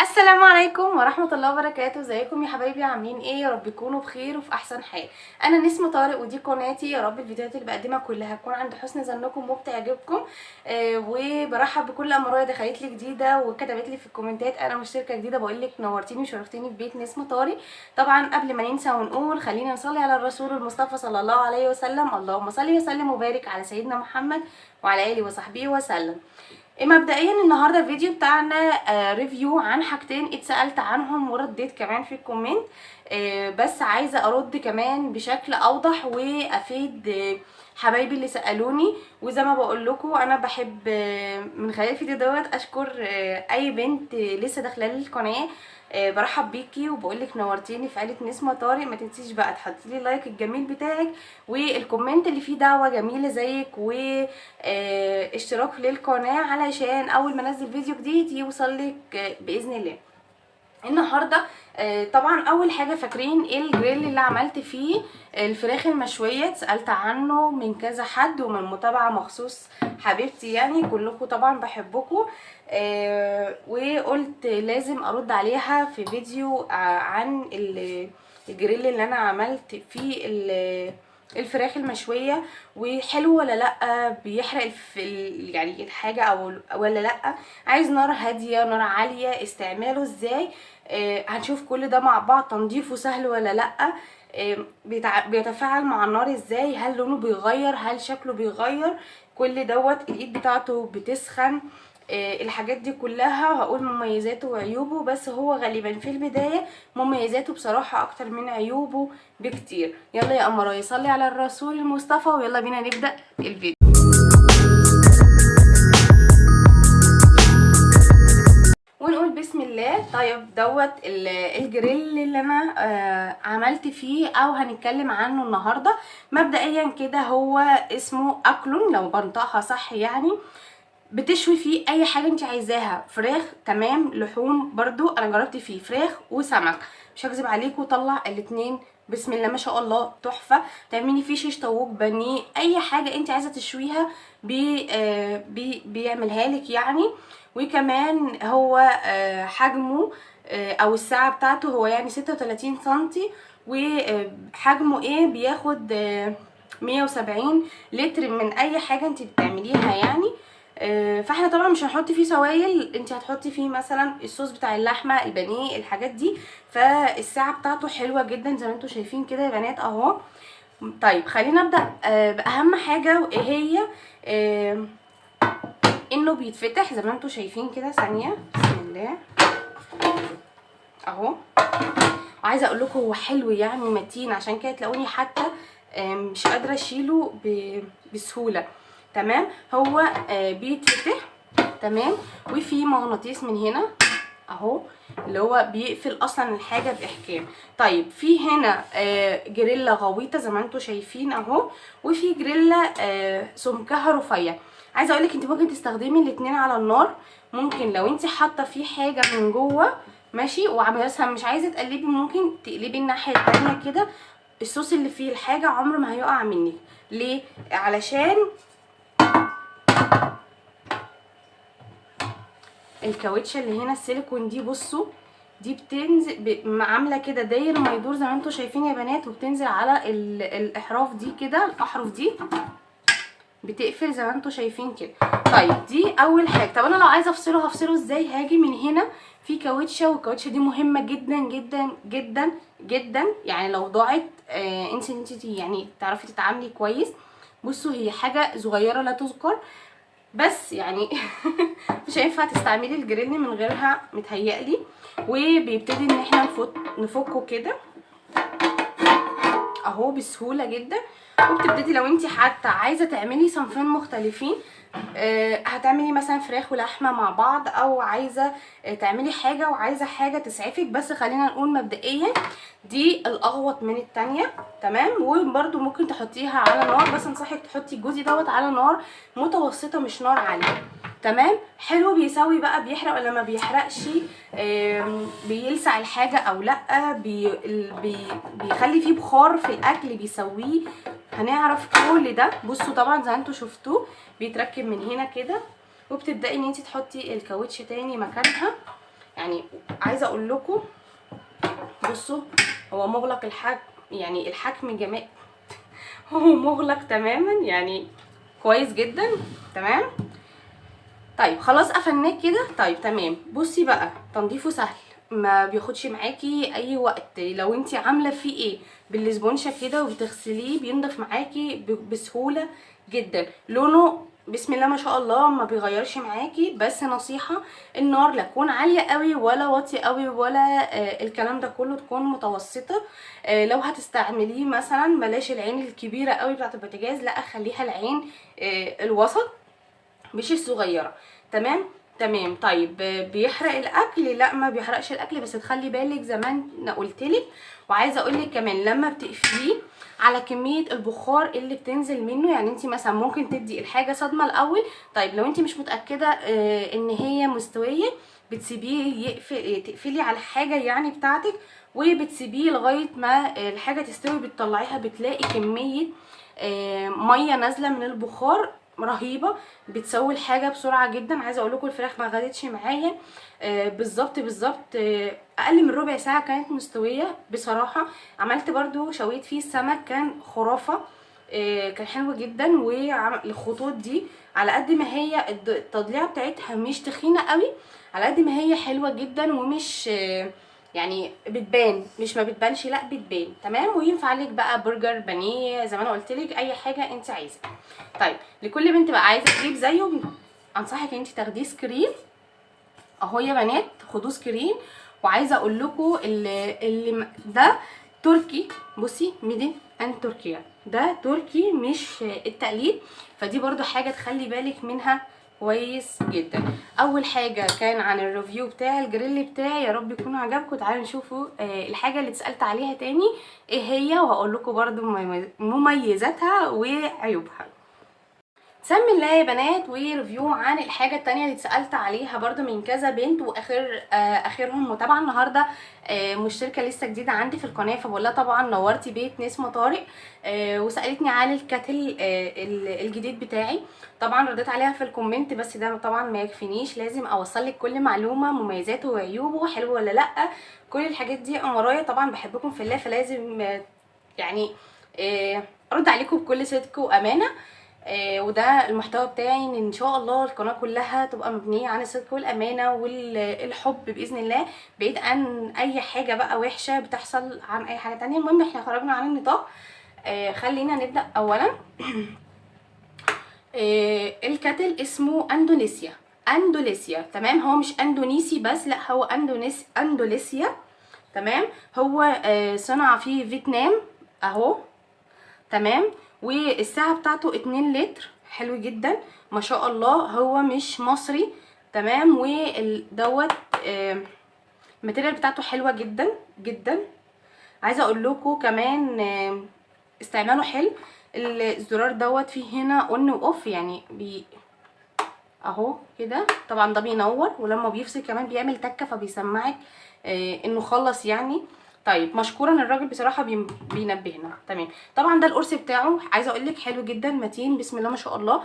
السلام عليكم ورحمة الله وبركاته. ازيكم يا حبايبي؟ عاملين ايه؟ يا رب تكونوا بخير وفي احسن حال. انا نسمة طارق ودي قناتي. يا رب الفيديوهات اللي بقدمها كلها تكون عند حسن ظنكم وبتعجبكم. وبرحب بكل امرايه دخلت لي جديدة وكتبت لي في الكومنتات انا مشتركة جديدة، بقول لك نورتيني وشرفتيني في بيت نسمة طارق. طبعا قبل ما ننسى ونقول خلينا نصلي على الرسول المصطفى صلى الله عليه وسلم. اللهم صل وسلم وبارك على سيدنا محمد وعلى اله وصحبه وسلم. مبدئيا النهارده الفيديو بتاعنا review عن حاجتين اتسالت عنهم ورديت كمان في ال comment، بس عايزه ارد كمان بشكل اوضح وافيد حبايبي اللي سالوني. وزي ما بقول لكم انا بحب من خلال الفيديو دوت اشكر اي بنت لسه داخله لي القناة، برحب بيكي وبقولك نورتيني في عيله نسمه طارق. ما تنسيش بقى تحطي لي like الجميل بتاعك وال comment اللي فيه دعوه جميلة زيك واشتراك للقناة علشان اول ما انزل فيديو جديد يوصل لك باذن الله. النهارده طبعا اول حاجة فاكرين ايه الجريل اللي عملت فيه الفراخ المشويه؟ اتسالت عنه من كذا حد ومن متابعه مخصوص حبيبتي، يعني كلكم طبعا بحبكم، وقلت لازم ارد عليها في فيديو عن الجريل اللي انا عملت فيه الفراخ المشويه، وحلو ولا لا، بيحرق يعني الحاجة او ولا لا، عايز نار هادية نار عالية، استعماله ازاي، هنشوف كل ده مع بعض، تنظيفه سهل ولا لا، بيتفاعل مع النار ازاي، هل لونه بيغير، هل شكله بيغير، كل دوت، الايد بتاعته بتسخن، الحاجات دي كلها هقول مميزاته وعيوبه. بس هو غالبا في البداية مميزاته بصراحة اكتر من عيوبه بكتير. يلا يا قمرايا صلي على الرسول المصطفى ويلا بينا نبدأ الفيديو ونقول بسم الله. طيب دوت الجريل اللي انا عملت فيه او هنتكلم عنه النهارده. مبدئيا كده هو اسمه اكلون لو بنطقها صح، يعني بتشوي فيه اي حاجة انت عايزاها، فراخ تمام، لحوم برضو انا جربت فيه فراخ وسمك، مش هكذب عليكم طلع الاتنين بسم الله ما شاء الله تحفة. تعملي فيه شيش طاووق، بانيه، اي حاجة انت عايزه تشويها بي بي بيعملها لك يعني. وكمان هو حجمه او السعة بتاعته هو يعني 36 سنتي، وحجمه ايه بياخد 170 لتر من اي حاجة انت بتعمليها يعني. فاحنا طبعا مش هنحط فيه سوائل، انت هتحطي فيه مثلا الصوص بتاع اللحمة، البانيه، الحاجات دي. فالسعه بتاعته حلوة جدا زي ما انتم شايفين كده يا بنات اهو. طيب خلينا نبدا باهم حاجة، وايه هي؟ انه بيتفتح زي ما انتم شايفين كده. ثانية بسم الله اهو. وعايزه اقول لكم هو حلو يعني متين، عشان كده تلاقوني حتى مش قادرة اشيله بسهولة. تمام، هو بيتفتح تمام، وفي مغناطيس من هنا اهو اللي هو بيقفل اصلا الحاجة باحكام. طيب في هنا جريلا غويطه زي ما انتم شايفين اهو، وفي جريلا سمكها رفيع. عايزه اقولك انت ممكن تستخدمي الاتنين على النار. ممكن لو انت حاطه فيه حاجة من جوه ماشي وعامله مش عايزه تقلبي، ممكن تقلبي الناحية التانية كده، الصوص اللي فيه الحاجة عمره ما هيقع منك. ليه؟ علشان الكاوتشه اللي هنا السيليكون دي، بصوا دي بتنزل عامله كده داير ما يدور زي ما انتم شايفين يا بنات، وبتنزل على الاحراف دي كده، الاحرف دي بتقفل زي ما انتم شايفين كده. طيب دي اول حاجة. طب انا لو عايزه افصله هفصله ازاي؟ هاجي من هنا في كاوتشه، والكاوتشه دي مهمة جدا جدا جدا جدا، يعني لو ضاعت انت يعني تعرفي تتعاملي كويس. بصوا هي حاجة صغيرة لا تذكر، بس يعني مش هينفع تستعملي الجريل من غيرها متهيألي. وبيبتدي ان احنا نفكه كده اهو بسهولة جدا. وبتبتدي لو انت حتى عايزه تعملي صنفين مختلفين، هتعملي مثلا فراخ ولحمه مع بعض، او عايزه تعملي حاجة وعايزه حاجة تسعفك. بس خلينا نقول مبدئيا دي الاغوط من التانية تمام. وبرده ممكن تحطيها على نار، بس انصحك تحطي الجزء دوت على نار متوسطه مش نار عالية تمام. حلو. بيسوي بقى، بيحرق ولا ما بيحرقش، بيلسع الحاجة او لا، بيخلي فيه بخار في الاكل بيسويه، هنعرف كل ده. بصوا طبعا زي ما انتوا شفتوه بيتركب من هنا كده، وبتبداي ان انت تحطي الكاوتش تاني مكانها، يعني عايزه اقول لكم بصوا هو مغلق الحجم، يعني الحجم جمال، هو مغلق تماما يعني كويس جدا. تمام. طيب خلاص قفلناه كده. طيب تمام. بصي بقى تنظيفه سهل، ما بياخدش معاكي اي وقت. لو انتي عامله فيه ايه بالاسبونشة كده وبتغسليه بينضف معاكي بسهولة جدا. لونه بسم الله ما شاء الله ما بيغيرش معاكي. بس نصيحة، النار لا تكون عالية قوي ولا واطية قوي ولا الكلام ده كله، تكون متوسطه. لو هتستعمليه مثلا بلاش العين الكبيرة قوي بتاعه البوتاجاز، لا خليها العين الوسط مش الصغيرة. تمام تمام. طيب بيحرق الاكل؟ لا ما بيحرقش الاكل، بس تخلي بالك زي ما انا قلتلك. وعايزه اقولك كمان لما بتقفليه على كمية البخار اللي بتنزل منه، يعني انت مثلا ممكن تدي الحاجة صدمة الاول. طيب لو انت مش متاكدة ان هي مستوية بتسيبيه يقفل، تقفلي على الحاجة يعني بتاعتك وبتسيبيه لغاية ما الحاجة تستوي، بتطلعيها بتلاقي كمية مية نازله من البخار رهيبة، بتسوي الحاجة بسرعة جدا. عايزه اقول لكم الفراخ ما غلتش معايا بالظبط بالظبط، اقل من ربع ساعة كانت مستوية بصراحة. عملت برضو شويت فيه السمك كان خرافه، كان حلو جدا. والخطوط دي على قد ما هي التضليعه بتاعتها مش تخينة قوي، على قد ما هي حلوة جدا ومش يعني بتبان، مش ما بتبانش، لا بتبان. تمام. وينفع لك بقى برجر، بانيه، زي ما انا قلت لك اي حاجة انت عايزه. طيب لكل بنت بقى عايزه تجيب زيه، انصحك ان انت تاخديه screen اهو يا بنات، خدوه screen. وعايزه اقول لكم اللي ده تركي، بصي made in تركيا، ده تركي مش التقليد، فدي برضو حاجة تخلي بالك منها كويس جدا. اول حاجة كان عن ال review بتاع الجريل بتاعي، يا رب يكون عجبكم. تعالوا نشوفوا الحاجة اللي اتسالت عليها تاني ايه هي، وهقول لكم برضو مميزاتها وعيوبها. بسم الله يا بنات، و review عن الحاجة التانية اللي اتسالت عليها برضو من كذا بنت، واخر اخرهم متابعه النهارده مشتركة لسه جديدة عندي في القناة، فبقول لها طبعا نورتي بيت نسمه طارق. وسالتني على ال kettle الجديد بتاعي. طبعا رديت عليها في ال comment، بس ده طبعا ما يكفينيش، لازم اوصل لك كل معلومة، مميزاته وعيوبه، حلو ولا لا، كل الحاجات دي ورايا. طبعا بحبكم في الله، فلازم يعني ارد عليكم بكل صدق وامانه. وده المحتوى بتاعي، ان شاء الله القناة كلها تبقى مبنية عن الصدق والامانة والحب باذن الله، بعيد عن اي حاجة بقى وحشة بتحصل عن اي حاجة تانية. المهم احنا خرجنا عن النطاق، خلينا نبدا اولا. ال kettle اسمه اندونيسيا، اندونيسيا تمام. هو مش اندونيسي بس، لا هو اندونيسيا تمام. هو صنع في فيتنام اهو تمام. والسعة بتاعته 2 لتر، حلو جدا ما شاء الله. هو مش مصري تمام. ودوت ال material بتاعته حلوة جدا جدا. عايزه اقول لكم كمان استعماله حلو. الزرار دوت فيه هنا on و off، يعني بي اهو كده. طبعا ده بينور، ولما بيفصل كمان بيعمل تكه فبيسمعك انه خلص يعني. طيب مشكورا الراجل بصراحة بينبهنا تمام. طبعا ده القرص بتاعه، عايزه اقول لك حلو جدا متين بسم الله ما شاء الله.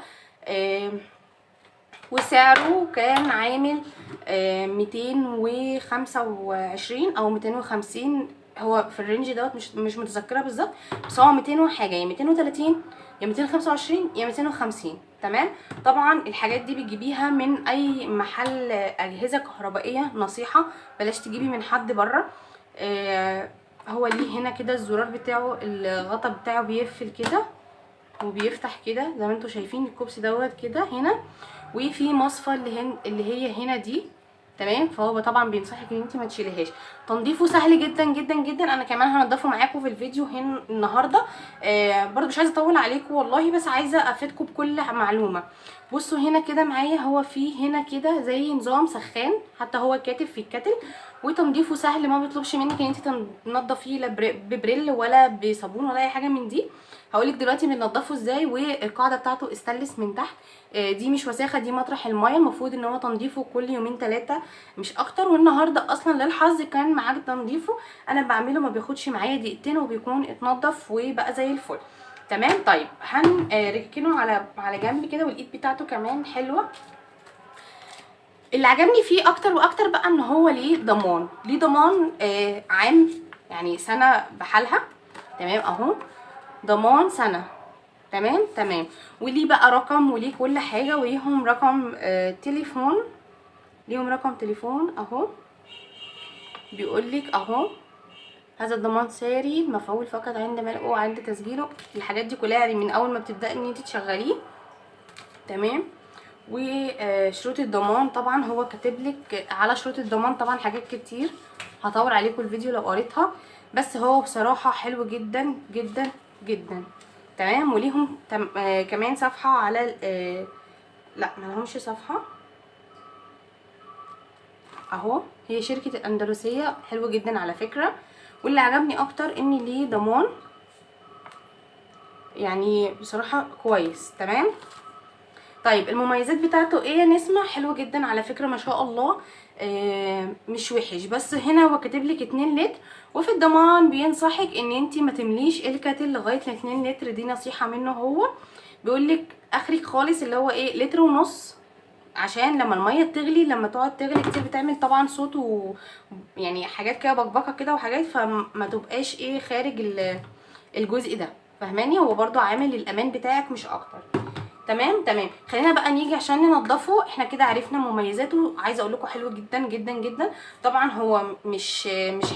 وسعره كان عامل 225 او 250، هو في ال range دوت، مش متذكرة بالظبط، بس هو 200 وحاجه، يا 230 يا 225 يا 250 تمام. طبعا الحاجات دي بتجيبيها من اي محل اجهزة كهربائية، نصيحة بلاش تجيبي من حد بره. هو ليه هنا كده الزرار بتاعه، الغطا بتاعه بيقفل كده وبيفتح كده زي ما انتم شايفين، الكوبس دوت كده هنا، وفي مصفى اللي هي هنا دي تمام. فهو طبعا بينصحك ان انت ما تشيليهاش. تنظيفه سهل جدا جدا جدا، انا كمان هنضفه معاكم في الفيديو هنا النهارده. برضو مش عايزه اطول عليكم والله، بس عايزه افيدكم بكل معلومة. بصوا هنا كده معايا، هو في هنا كده زي نظام سخان، حتى هو كاتب في ال kettle، وتنظيفه سهل، ما بيطلبش منك ان انت تنضفيه لا ببريل ولا بصابون ولا اي حاجة من دي. هقولك دلوقتي بننضفه ازاي. والقاعدة بتاعته استانلس من تحت، دي مش وساخة، دي مطرح المايه، المفروض ان هو تنظيفه كل يومين 3 مش اكتر. والنهارده اصلا للحظ كان معاك تنظيفه، انا بعمله ما بياخدش معايا دقيقتين وبيكون اتنضف وبقى زي الفل تمام. طيب هنركنه على جنب كده. والايد بتاعته كمان حلوة. اللي عجبني فيه اكتر واكتر بقى ان هو ليه ضمان، ليه ضمان عام، يعني سنة بحالها. تمام اهو ضمان سنة. تمام تمام. وليه بقى رقم وليه كل حاجة، وليهم رقم تليفون، ليهم رقم تليفون اهو، بيقولك اهو هذا الضمان ساري المفعول فقط عند ملئه عند تسجيله. الحاجات دي كلها يعني من اول ما بتبدأي ان انت تشغليه. تمام. وشروط الضمان طبعا هو كاتب لك على شروط الضمان طبعا حاجات كتير، هطور عليكم الفيديو لو قريتها، بس هو بصراحة حلو جدا جدا جدا. تمام. وليهم كمان صفحة على لا ما لهمش صفحة اهو، هي شركة الأندلسية، حلو جدا على فكرة. واللي عجبني اكتر ان ليه ضمان، يعني بصراحة كويس. تمام. طيب المميزات بتاعته ايه يا نسمة؟ حلو جدا على فكرة ما شاء الله، مش وحش. بس هنا هو كاتب لك 2 لتر، وفي الضمان بينصحك ان انتي ما تمليش ال kettle لغاية ال 2 لتر، دي نصيحة منه هو، بيقول لك اخرك خالص اللي هو ايه لتر ونص، عشان لما المية تغلي، لما تقعد تغلي كتير بتعمل طبعا صوت و يعني حاجات كده بقبقه كده وحاجات، فما تبقاش ايه خارج الجزء ده، فاهماني؟ هو برضو عامل الامان بتاعك مش اكتر. تمام تمام. خلينا بقى نيجي عشان ننضفه. احنا كده عرفنا مميزاته، عايزه اقول لكم حلو جدا جدا جدا. طبعا هو مش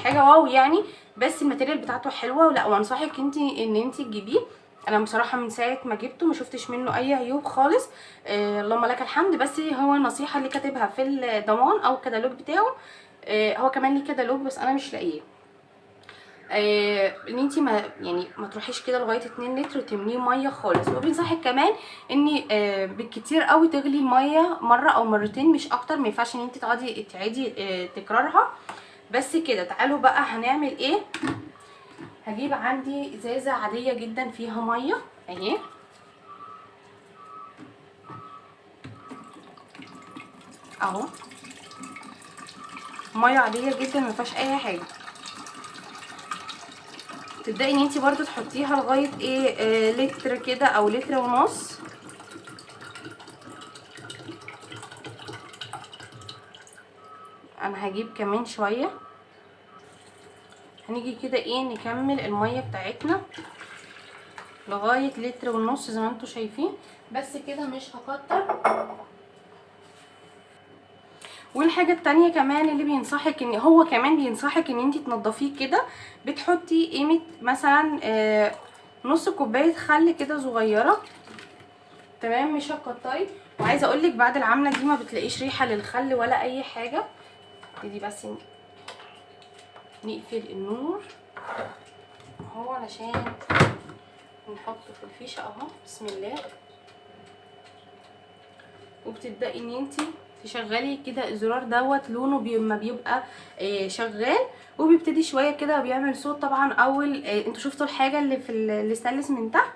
حاجة wow يعني، بس ال material بتاعته حلوة، ولا وانصحك انت ان انت تجيبيه. انا بصراحة من ساعة ما جبته ما شفتش منه اي عيوب خالص، اللهم لك الحمد. بس هو النصيحة اللي كاتبها في الضمان او الكتالوج بتاعه، هو كمان ليه كتالوج بس انا مش لاقيه، ان انتي ما يعني ما تروحيش كده لغاية 2 لتر وتمليه مية خالص. وبينصحك كمان ان بالكتير قوي تغلي المية مرة او مرتين مش اكتر، ما ينفعش ان انتي تقعدي تعيدي تكرارها. بس كده. تعالوا بقى هنعمل ايه. هجيب عندي ازازة عادية جدا فيها مية اهي، اهو مية عادية جدا ما فيهاش اي حاجة. تبداي ان انتي برضو تحطيها لغاية ايه لتر كده او لتر ونص. انا هجيب كمان شوية، هنيجي كده ايه نكمل المية بتاعتنا لغاية لتر ونص زي ما انتوا شايفين. بس كده مش هكتر. والحاجة التانية كمان اللي بينصحك ان هو كمان بينصحك ان انتي تنضفيه كده، بتحطي قيمة مثلا نص كوباية خل كده صغيرة. تمام، مش هتكتري. وعايزه اقولك بعد العملة دي ما بتلاقيش ريحه للخل ولا اي حاجة. دي بس نقفل النور اهو علشان نحطه في الفيشه اهو، بسم الله. وبتبداي ان انتي تشغلي كده الزرار دوت، لونه ما بيبقى شغال، وبيبتدي شوية كده وبيعمل صوت. طبعا اول انتوا شفتوا الحاجة اللي في الستانلس من تحت.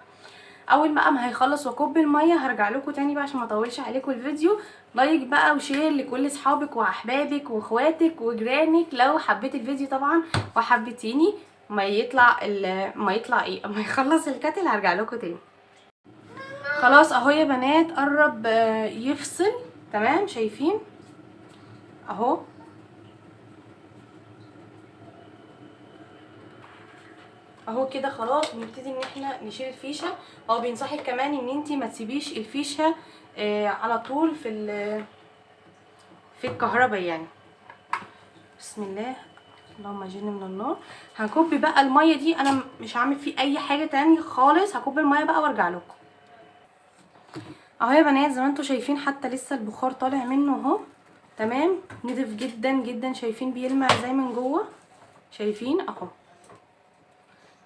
اول بقى ما هيخلص واكب المية هرجع لكم تاني بقى عشان ما اطولش عليكم الفيديو. like بقى و share لكل اصحابك واحبابك واخواتك وجيرانك لو حبيتي الفيديو طبعا وحبيتيني. ما يطلع ما يطلع ايه ما يخلص ال kettle هرجع لكم تاني. خلاص اهو يا بنات قرب يفصل. تمام، شايفين اهو. اهو كده خلاص بنبتدي ان احنا نشيل الفيشه. هو بينصحك كمان ان انتي ما تسيبيش الفيشه على طول في الكهرباء يعني. بسم الله، اللهم اجرني من النار. هنكب بقى المية دي، انا مش هعمل فيه اي حاجة تاني خالص، هكب المية بقى وارجع لكم. اهو يا بنات زي ما انتم شايفين حتى لسه البخار طالع منه اهو. تمام، نضيف جدا جدا، شايفين بيلمع زي من جوه، شايفين اهو،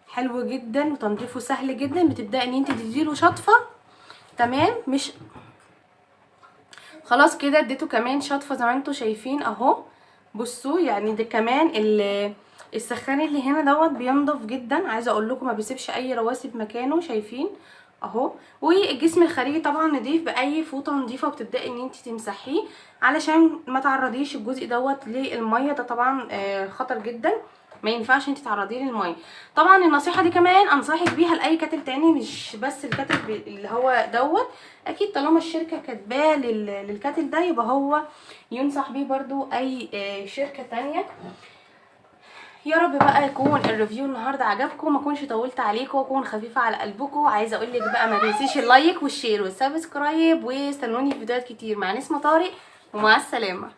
حلو جدا وتنظيفه سهل جدا. بتبداي ان انت تديله شطفه. تمام، مش خلاص كده اديته كمان شطفه زي ما انتم شايفين اهو. بصوا يعني ده كمان السخان اللي هنا دوت بينضف جدا، عايزه اقول لكم ما بيسيبش اي رواسب مكانه، شايفين اهو. والجسم الخارجي طبعا نضيف باي فوطه نضيفه، وبتبداي ان انت تمسحيه علشان ما تعرضيش الجزء دوت للمية، ده طبعا خطر جدا. ما ينفعش انت تعرضيه للمية. طبعا النصيحة دي كمان انصحك بيها لاي kettle تاني، مش بس ال kettle اللي هو دوت. اكيد طالما الشركة كاتباه لل kettle ده يبقى هو ينصح بيه برضو اي شركة تانية. يا رب بقى يكون ال review النهارده عجبكم، ما اكونش طولت عليكم، واكون خفيفة على قلبكم. عايزه اقول لك بقى ما تنسيش ال like وال share وال subscribe، واستنوني في فيديوهات كتير مع نسمه طارق، ومع السلامة.